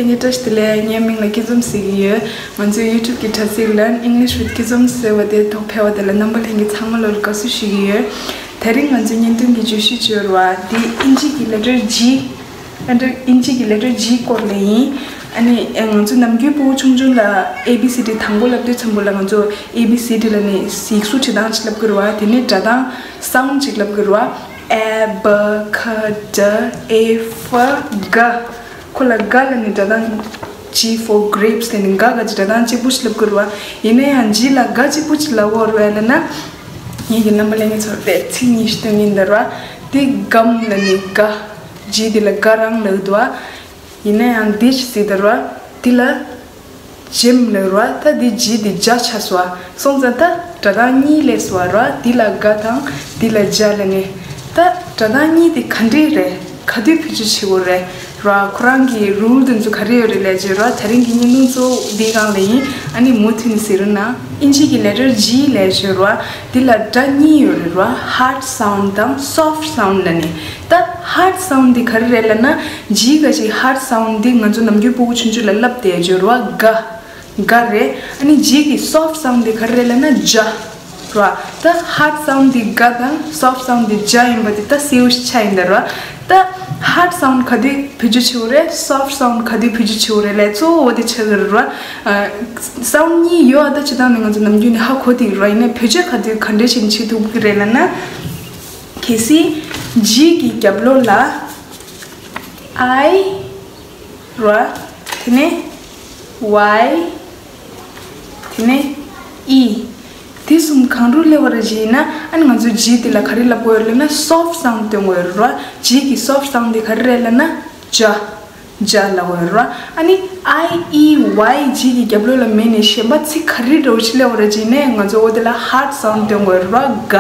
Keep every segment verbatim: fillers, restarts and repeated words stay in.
ངའི་བཀྲ་ཤིས་བདེ་ལེགས། ངའི་མིང་ལ་སྐྱིད་འཛོམས་ཟེར་གྱི་ཡོད། ང་ཚོའི་YouTube་གི་དྲ་ཚིགས་Learn English with Kizom་ཟེར་བ་དེ་ཐོག་ཕེབས་པ་དེ་ལ་རྣམ་པ་ལྷན་རྒྱས་ཚང་མ་ལོ་ལ་དགའ་བསུ་ཞུ་གི་ཡོད། དེ་རིང་ང་ཚོའི་བརྙན་ཐུང་གི་བརྗོད་གཞི་བརྗོད་པ་དེ་ཨིན་ཇི་གི་letter G། ཨིན་ཇི་གི་letter G་སྐོར་ལ་ཡིན། ཨ་ནི་ང་ཚོ་ནམ་རྒྱུན་ཕྲུ་གུ་ཆུང་ཆུང་ལ་A B C D་དང་པོ་ལབ་དུས་ཙམ་པོ་ལ་ང་ཚོ་A B C D་ལ་ནི་ཡིག་གཟུགས་བྲིས་སྟངས་ཅིག་ལབ་ཀྱི་རེད་བ། དེ་ནས་སྒྲ་གདངས་sound་ཅིག་ལབ་ཀྱི་རེད་བ། A B C D E F G། ཁོ་ལ་ག་ལ་ནི་སྒྲ་གདངས། G for grapes་ལ་ནི་ག་ག་ཅིག་སྒྲ་གདངས་གཅིག་པུ་ཞིག་ལབ་དགོས་རེད་བ། ཡིན་ན་ཡང་G་ལ་ག་གཅིག་པུ་ཅིག་ལབ་དགོས་རེད་བ་ལབ་ན། ངེད་ཀྱི་རྣམ་པ་ལྷན་རྒྱས་ཚོར་དེ་ཚིག་གཉིས་ཤིག་སྟོན་གྱིན་འདུག་ར། དེ་སྒམ་ལ་ནི་ག། G་དེ་ལ་ག་རང་ལབ་འདུག་བ། ཡིན་ན་ཡང་འདི་ཞིག་ཟེར་འདུག་ར། དེ་ལ་ཇེམ་ལབ་ར། ད་འདི་G་དེ་ཇ་ཆགས་སོང་བ། སོང་ཙང་ད་སྒྲ་གདངས་གཉིས་སླེབས་སོང་བ་ར། འདི་ལ་ག་དང་འདི་ལ་ཇ་ལབ་ནས། ད་སྒྲ་གདངས་གཉིས་དེ་ག་འདྲས་རེད། ག་དུས་བེད་སྤྱོད་བྱེད་དགོས་རེད་ར། ཁོ་རང་གི་rule་དེ་ཚོ་ག་རེ་ཡོད་རེད་ལབ་བྱས་ར། དེ་རིང་གི་བརྙན་ཐུང་གཙོ་བོ་འདིའི་སྒང་ལ་ཡིན། ཨ་ནི་མུ་མཐུད་ནས་ཟེར་རོགས་གནང་། ཨིན་ཇི་གི་letter G་ལབ་བྱས་ར། འདི་ལ་སྒྲ་གཉིས་ཡོད་རེད་ར། Hard sound་དང་soft sound་ལབ་ནས། ད་hard sound་འདི་ག་རེ་རེད་ལབ་ན། G་ག་ཅིག་hard sound་འདི་ང་ཚོ་ནམ་རྒྱུན་ཕྲུ་གུ་ཆུང་ཆུང་ལ་བསླབ་བསྡད་ཡོད་རེད་བ། ག་ག་རེད། ཨ་ནི་G་གི་soft sound་འདི་ག་རེ་རེད་ལབ་ན་ཇ་ར། ད་hard sound་འདི་ག་དང་soft sound་འདི་ཇ་ཡིན་པ་འདི་ད་གསལ་པོ་ཞིག་ཆགས་ཡིན་ད་ར། ད་hard sound་ག་དུས་བེད་སྤྱོད་བྱེད་དགོས་རེད། soft sound་ག་དུས་བེད་སྤྱོད་བྱེད་དགོས་རེད་ལབ་གཙོ་བོ་འོ་དེ་ཆགས་ཀྱི་རེད་ར། sound་གཉིས་ཡོད་ཨ། ད་སྤྱིར་བཏང་ནས་ང་ཚོ་ནམ་རྒྱུན་ནས་ཧ་གོ་བསྡད་ཀྱི་རེད་བ། ཡིན་ནའི་བེད་སྤྱོད་ག་དུས་ག་འདྲས་བྱས་ནས་བྱེད་ཐུབ་ཀྱི་རེད་ལབ་ན། གལ་སྲིད་G་གི་རྒྱབ་ལོགས་ལ་I་ར། དེ་ནས་Y། དེ་ནས་E། དེ་གསུམ་གང་རུ་སླེབས་པ་རེད་ཅེ་ན། ཨ་ནི་ང་ཚོ་G་དེ་ལ་ག་རེ་ལབ་དགོས་ཡོད་ལབ་ན་soft sound་སྟོན་དགོས་ཡོད་ར། G་གི་soft sound་དེ་ག་རེ་རེད་ལབ་ན་ཇ། ཇ་ལབ་དགོས་ཡོད་ར། ཨ་ནི་I E Y་G་གི་རྒྱབ་ལོགས་ལ་མེད་ནས་གཞན་པ་ཚིག་ག་རེ་འདྲ་བོ་ཞིག་སླེབས་པ་རེད་ཅེ་ན། ང་ཚོ་འོ་དེ་ལ་hard sound་སྟོན་དགོས་ཡོད་ར། ག་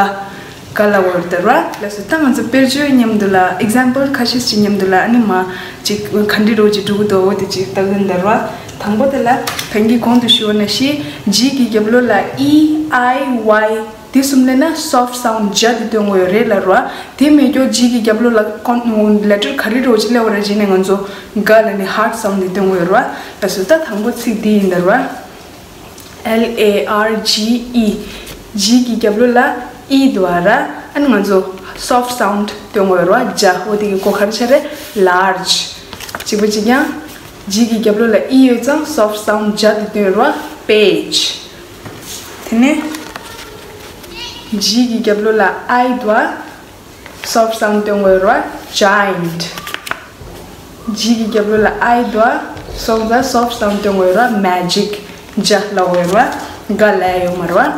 ག་ལབ་དགོས་རེད་ར། ལགས་སོ། ད་ང་ཚོ་དཔེར་བརྗོད་མཉམ་དུ་ལ་example་ཁ་ཤས་ཤིག་མཉམ་དུ་ལ་ཨ་ནི་མ་ཅིག་ག་འདྲ་འདྲ་བོ་ཅིག་འགྲོ་གི་འདུག་འོ་དེ་ཅིག་ལྟ་གི་ཡིན་ད་ར། དང་པོ་དེ་ལ་གང་གི་གོང་དུ་ཞུས་པ་ནང་བཞིན་G་གི་རྒྱབ་ལོགས་ལ་E I Y་དེ་གསུམ་སླེབས་ན་soft sound་ཇ་དེ་སྟོན་དགོས་ཡོད་རེད་ལབ་ར། དེ་མེད་ཀྱོག་G་གི་རྒྱབ་ལོགས་ལ་ཀོན་letter་ག་རེ་འདྲ་བོ་ཅིག་སླེབས་པ་རེད་ཅེ་ན་ང་ཚོ་ག་ལབ་ནས་hard sound་དེ་སྟོན་དགོས་ཡོད་ར། ལགས་སོ། ད་དང་པོ་ཚིག་འདི་ཡིན་ད་ར། L A R G E། G་གི་རྒྱབ་ལོགས་ལ་E་འདུག་བ་ར། ཨ་ནི་ང་ཚོ་soft sound་སྟོན་དགོས་ར། ཇ་འོ་དེ་གི་གོ་ག་རེ་ཆགས་རེད། large། གཅིག་པ་གཅིག་རྐྱང་། G་གི་རྒྱབ་ལོགས་ལ་E་ཡོད་ཙང་soft sound་ཇ་དེ་སྟོན་ར། page། དེ་ནས་G་གི་རྒྱབ་ལོགས་ལ་I་འདུག་བ། soft sound་སྟོན་དགོས་ར། giant། G་གི་རྒྱབ་ལོགས་ལ་I་འདུག་བ། སོང་ཙང་soft sound་སྟོན་དགོས་ར། magic། ཇ་ལབ་དགོས་ར། ག་ལབ་ཡོད་མ་རེད་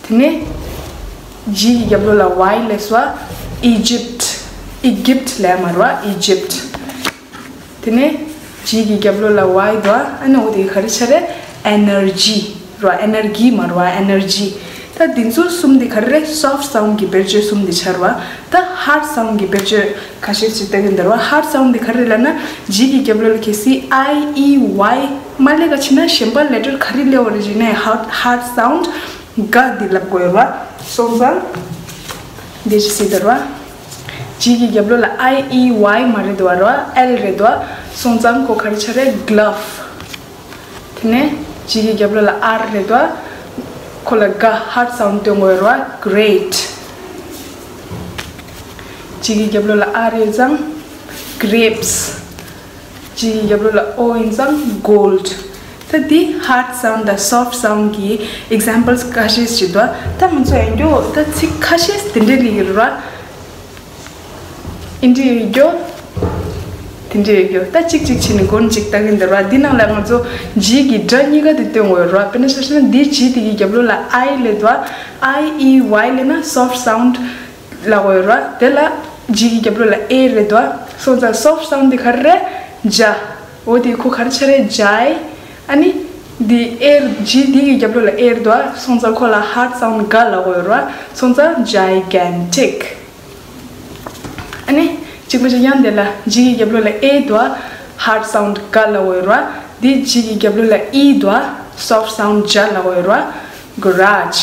བ། དེ་ནས་G་གི་རྒྱབ་ལོགས་ལ་Y་སླེབས་སོང་བ། Egypt། Egypt་ལབ་མ་རེད་བ། Egypt། དེ་ནས་G་གི་རྒྱབ་ལོགས་ལ་Y་འདུག་བ། ཨ་ནི་འོ་དེ་ག་རེ་ཆགས་རེད། energy་ར། energy་མ་རེད་བ། energy། ད་འདི་ཚོ་གསུམ་དེ་ག་རེ་རེད། soft sound་གི་བེད་སྤྱོད་གསུམ་དེ་ཆགས་རེད་བ། ད་hard sound་གི་བེད་སྤྱོད་ཁ་ཤས་ཅིག་ལྟ་གི་ཡིན་ད་ར། hard sound་དེ་ག་རེ་རེད་ལབ་ན་G་གི་རྒྱབ་ལོགས་ལ་གལ་སྲིད་I E Y་མ་སླེབས་ག་ཕྱིན་ན་གཞན་པ་letter་ག་རེ་སླེབས་པ་རེད་ཅེ་ན་hard hard sound་ག་འདི་ལབ་དགོས་རེད་བ། སོང་ཙང་འདི་ཅིག་ཟེར་ད་ར། G་གི་རྒྱབ་ལོགས་ལ་I E Y་མ་རེད་འདུག་བ་ར། L་རེད་འདུག་བ། སོང་ཙང་ཁོ་ག་རེ་ཆགས་རེད། glove། དེ་ནས་G་གི་རྒྱབ་ལོགས་ལ་R་རེད་དོ། ཁོ་ལ་ག་hard sound་སྟོན་དགོས་རེད་བ། great། G་གི་རྒྱབ་ལོགས་ལ་R་ཡོད་ཙང་grapes། G་གི་རྒྱབ་ལོགས་ལ་O་ཡིན་ཙང་gold། ད་འདི་hard sound་དང་soft sound་གི་examples་ཁ་ཤས་ཤིག་འདུག་ད་ང་ཚོ་ཡང་སྐྱོ་ད་ཚིག་ཁ་ཤས་དེ་འདྲས་ལི་ཡོད་རེད་བ། ཨིན་དྲི་ཡོད་རྒྱོ། དེ་འདྲ་ཡོད་རྒྱོ། ད་གཅིག་གཅིག་བྱས་ནས་མགོ་ནས་གཅིག་ལྟ་གི་འདུག་ར། འདི་ནང་ལ་ང་ཚོ་G་གི་སྒྲ་གཉིས་ཀ་དེ་སྟོན་དགོས་ར། དཔེར་ན་ཆ་བཞག་ན་འདི་G་དེ་གི་རྒྱབ་ལོགས་ལ་I་སླེབས་འདུག I E Y་སླེབས་ན་soft sound་ལབ་དགོས་ར། དེ་ལ་G་གི་རྒྱབ་ལོགས་ལ་A་རེད་འདུག་སོང་ཙང་soft sound་དེ་ག་རེ་རེད། ཇ། འོ་དེ་ཁོ་ག་རེ་ཆགས་རེད། ཇའི། ཨ་ནི་འདི་A་G་དེ་གི་རྒྱབ་ལོགས་ལ་A་རེད་འདུག་སོང་ཙང་ཁོ་ལ་hard sound་ག་ལབ་དགོས་ར། སོང་ཙང་gigantic། ཨ་ནི་གཅིག་པ་གཅིག་རྐྱང་དེ་ལ་G་གི་རྒྱབ་ལོགས་ལ་A་འདུག hard sound་ག་ལབ་དགོས་ར། འདི་G་གི་རྒྱབ་ལོགས་ལ་E་འདུག soft sound་ཇ་ལབ་དགོས་ར། garage།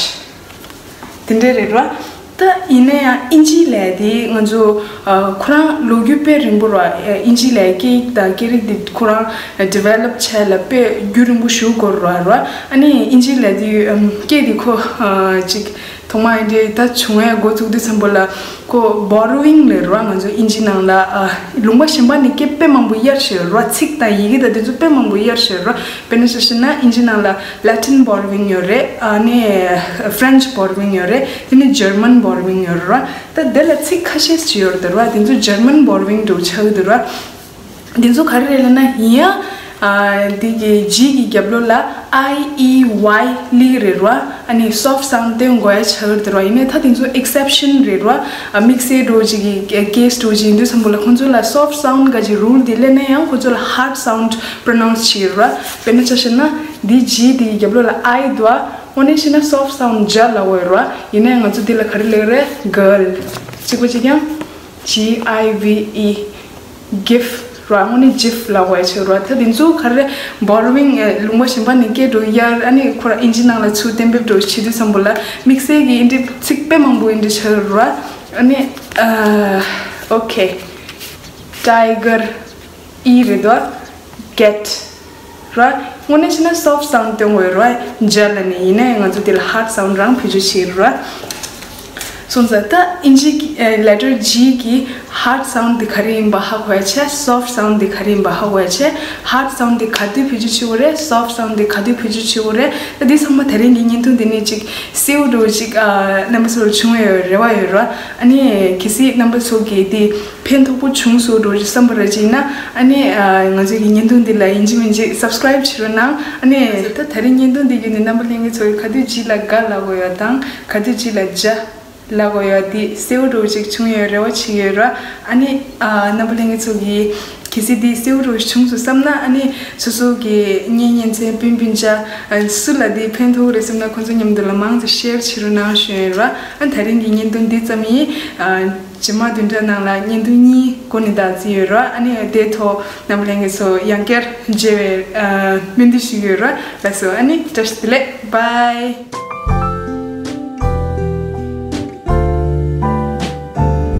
དེ་འདྲ་རེད་ར། ད་ཡིན་ན་ཡང་ཨིན་ཇིའི་ལས་དེ་ང་ཚོ་ཨ་ཁོ་རང་ལོ་རྒྱུས་དཔེ་རིང་པོ་ར། ཨ་ཨིན་ཇིའི་ལས་སྐད་ཡིག་དང་སྐད་རིགས་དེ་ཁོ་རང་ཌི་ཝེ་ལོབ་བྱས་ལ་དཔེ་རྒྱུན་རིང་པོ་ཞིག་འགོར་ར་ར། ཨ་ནི་ཨིན་ཇིའི་ལས་དེ་ཨམ་སྐད་དེ་ཁོ་ཨ་ཅིག་ཐོག་མ་ཡིན་དེ་ད་བྱུང་བའི་འགོ་བཙུགས་དུས་ཙམ་པོ་ལ་ཁོ་བོ་རོ་ཝིང་ལབ་ར། ང་ཚོ་ཨིན་ཇི་ནང་ལ་ཨ་ལུང་པ་གཞན་པ་ནས་སྐད་དཔེ་མང་པོ་གཡར་བཞག་ཡོད་ར། ཚིག་དང་ཡི་གེ་དང་དེ་ཚོ་དཔེ་མང་པོ་གཡར་བཞག་ཡོད་ར། དཔེར་ན་ཆ་བཞག་ན་ཨིན་ཇི་ནང་ལ་ལེ་ཊིན་བོ་རོ་ཝིང་ཡོད་རེད། ཨ་ནི་ཧྥ་རན་ཆི་བོ་རོ་ཝིང་ཡོད་རེད། དེ་ནི་ཇར་མན་བོ་རོ་ཝིང་ཡོད་རེད་ར། ད་དེ་ལ་ཚིག་ཁ་ཤས་ཅིག་ཡོད་རེད་ར། དེ་ཚོ་ཇར་མན་བོ་རོ་ཝིང་འདྲ་བོ་ཆགས་ཀྱི་འདུག་ར། དེ་ཚོ་ག་རེ་རེད་ལབ་ན། ཡིན་ཡང་ཨ་འདི་གི་ཇི་གི་རྒྱབ་ལོགས་ལ་ཨའི་ཨི་ཝའི་སླེབས་ཀྱི་རེད་ར། ཨ་ནི་སོཕ་སའུན་སྟོན་དགོས་ཡ་ཆགས་ཀྱི་རེད་ར། ཡིན་ནའི་ད་དེ་ཚོ་ཨེག་སེབ་ཤན་རེད་ར། ཨ་དམིགས་བསལ་འདྲ་བོ་ཅིག་གི་ཀེ་སི་འདྲ་བོ་ཅིག་ཡིན་དུས་ཙམ་པོ་ལ་ཁོང་ཚོ་ལ་སོཕ་སའུན་ག་ཅིག་རུལ་དེ་སླེབས་ན་ཡང་ཁོང་ཚོ་ལ་ཧར་སའུན་པོ་རོ་ནའུན་སི་བྱེད་ཀྱི་རེད་ར། དཔེར་ན་ཆ་བཞག་ན་འདི་ཇི་དེ་གི་རྒྱབ་ལོགས་ལ་ཨའི་འདུག་ཨ། དངོས་གནས་བཤད་ན་སོཕ་སའུན་ཇ་ལབ་དགོས་རེད་ར། ཡིན་ནའི་ང་ཚོ་འདི་ལ་ག་རེ་ལབ་ཀྱི་རེད། གྷརལ། གཅིག་པ་གཅིག་རྐྱང་། ཇི་ཨའི་ཝི་ཨི། གིཕ་ར། དངོས་གནས་ཇིཕ་ལབ་དགོས་ཡ་ཆགས་ར། ད་དེ་ཚོ་ག་རེ་བོ་རོ་ཝིང་ལུང་པ་གཞན་པ་ནས་སྐད་འདྲ་བོ་གཡར། ཨ་ནི་ཁོ་ར་ཨིན་ཇི་ནང་ལ་ཚུར་གཏན་འབེབས་འདྲ་བོ་བྱེད་དུས་ཙམ་པོ་ལ་དམིགས་བསལ་གྱི་ཨིན་ཇི་ཚིག་དཔེ་མང་པོ་ཨིན་ཇི་ཆགས་ར། ཨ་ནི་ཨ་ཨོ་ཁེ། ཊའི་གར་ཨི་རེད་དོ། གེ་ཊི་ར། དངོས་གནས་བྱས་ན་སོཕ་སའུན་སྟོན་དགོས་ར། ཇ་ལབ་ནས། ཡིན་ནའི་ང་ཚོ་དེ་ལ་ཧར་སའུན་རང་བེད་སྤྱོད་བྱེད་ར། སོང་ཙང་ད་ཨིན་ཇི་གི་ལེ་ཊར་ཇི་གི་ཧར་སའུན་དེ་ག་རེ་ཡིན་པ་ཧ་གོ་ཡ་ཆེད། སོཕ་སའུན་དེ་ག་རེ་ཡིན་པ་ཧ་གོ་ཡ་ཆེད། ཧར་སའུན་དེ་ག་དུས་བེད་སྤྱོད་བྱེད་དགོས་རེད། སོཕ་སའུན་དེ་ག་དུས་བེད་སྤྱོད་བྱེད་དགོས་རེད། ད་འདི་ཚང་མ་དེ་རིང་གི་བརྙན་ཐུང་འདི་ནས་ཅིག་གསལ་པོ་འདྲ་བོ་ཅིག་ཨ་རྣམ་པ་ཚོར་བྱུང་ཡོད་རེ་བ་ཡོད་ར། ཨ་ནི་གལ་སྲིད་རྣམ་པ་ཚོ་གིས་འདི་ཕན་ཐོགས་པོ་བྱུང་སོང་འདྲ་བོ་ཅིག་བསམ་པ་ར་ཅིག་ཡིན་ན། ཨ་ནི་ཨ་ང་ཚོའི་གི་བརྙན་ཐུང་འདི་ལ་ཡིན་གཅིག་མིན་གཅིག་སབ་སི་ཀ་རའིབ་བྱེད་རོགས་གནང་། ཨ་ནི་ད་དེ་རིང་བརྙན་ཐུང་འདི་བརྒྱུད་ནས་རྣམ་པ་ལྷན་རྒྱས་ཚོ་གིས་ག་དུས་ཇི་ལ་གྷ་ལབ་དགོས་ཡ་དང་། ག་དུས་ཇི་ལ་ཇ་ལབ་དགོས་ཡ་འདི་གསལ་པོ་འདྲ་བོ་ཅིག་བྱུང་ཡོད་རེ་བ་བྱེད་ཀྱི་ཡོད་ར། ཨ་ནི་ཨ་རྣམ་པ་ལྷན་རྒྱས་ཚོ་གིས་གལ་སྲིད་འདི་གསལ་པོ་འདྲ་བོ་བྱུང་སོང་བསམ་ན། ཨ་ནི་སོ་སོ་གི་གཉེན་ཉེ་ཚན་སྤུན་སྤུན་ཆ་ཨ་སུ་ལ་འདི་ཕན་ཐོགས་རེད་བསམ་ན་ཁོང་ཚོ་མཉམ་དུ་ལ་མང་ཙམ་ཤེར་བྱེད་རོགས་གནང་ཞུ་ཡོད་ར། ཨ་དེ་རིང་གི་བརྙན་ཐུང་འདི་ཙམ་ཡིན། ཨ་རྗེས་མ་བདུན་ཕྲག་ནང་ལ་བརྙན་ཐུང་གཉིས་འགོ་ནས་ད་རྩིས་ཡོད་ར། ཨ་ནི་དེའི་ཐོག་རྣམ་པ་ལྷན་རྒྱས་ཚོ་ཡང་བསྐྱར་མཇལ་བའི་ཨ་སྨོན་འདུན་ཞུ་གི་ཡོད་ར། ལགས་སོ། ཨ་ནི་བཀྲ་ཤིས་བདེ་ལེགས། བྷའི།